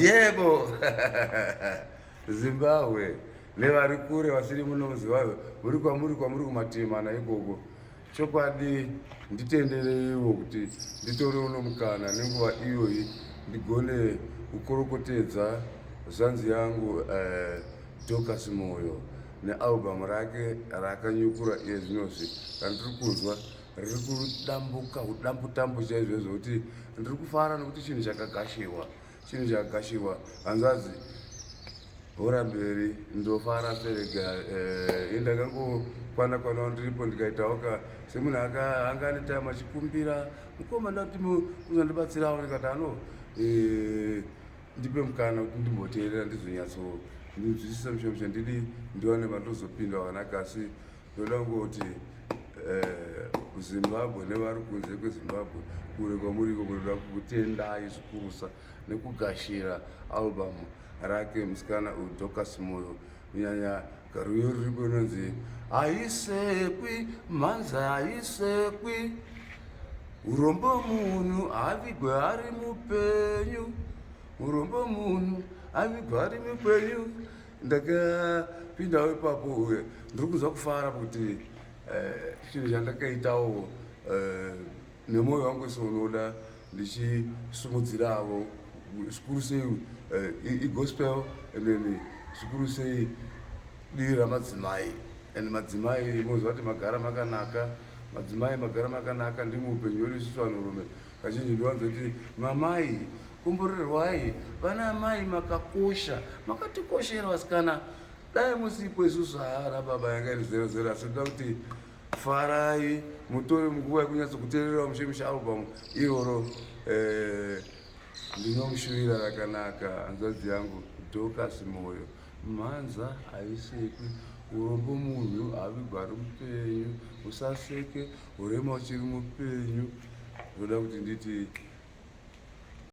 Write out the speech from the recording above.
Yebo Zimbabwe nevari kure vasiri muno muZimbabwe muri kwamuri kwamuri kumativi mana ikoko chokwadi nditendereiwo kuti nditore uno mukana nenguva iyoyi ndigone kukorokotedza zvanzi yangu eh, Dorcas Moyo nealbum rake raakanyukura iye zvinozvi randiri kunzwa riri kudambuka udambutambu chaizvo zvokuti ndiri kufara nokuti chinhu chakagashirwa chinhu chakagashirwa hanzvadzi hora mberi ndofara serega eh, indakangokwana kwanawo ndiripo ndikaitawo ka semunhu anga ane time achikumbira mukoma ndati uzondibatsirawo ndikati ano eh, ndipe mukana kuti ndimboteerera ndizonyatso ndinzwisisa mushe mushe ndidi ndiwane mandozopinda wakanaka asi ndoda kungoti eh, kuzimbabwe nevari kunze kwezimbabwe kure kwamuriko kunoda kutendai zvikurusa nekugashira album rake musikana uyu Dorcas Moyo kunyanya rwiyo ruripo runonzi haisekwi mhanza haisekwi urombo munhu haavigwe ari mupenyu urombo munhu avigwe ari mupenyu ndakapindawo ipapo uye ndiri kunzwa kufara kuti eh, chinhu chandakaitawo eh, nemwoyo wangu wese unoda ndichisumudziravo zvikuru sei eh, igospel and then zvikuru sei divi ramadzimai and madzimai moziva kuti magara makanaka madzimai magara makanaka ndimi upenyu hwedu isusu vanhurume kazhinji ndiwanzoti mamai komborerwai vana amai makakosha makatikoshera vasikana dai musipo isusu haana baba yanga iri zero zero asi ndoda kuti farai mutore nguva yekunyatso kuteerera mushe mushe album iroro eh, ndinomushuvira rakanaka hanzvadzi yangu Dorcas Moyo mhanza haisekwi urombo munhu havigwa ari mupenyu usaseke urema uchiri mupenyu ndoda kuti nditi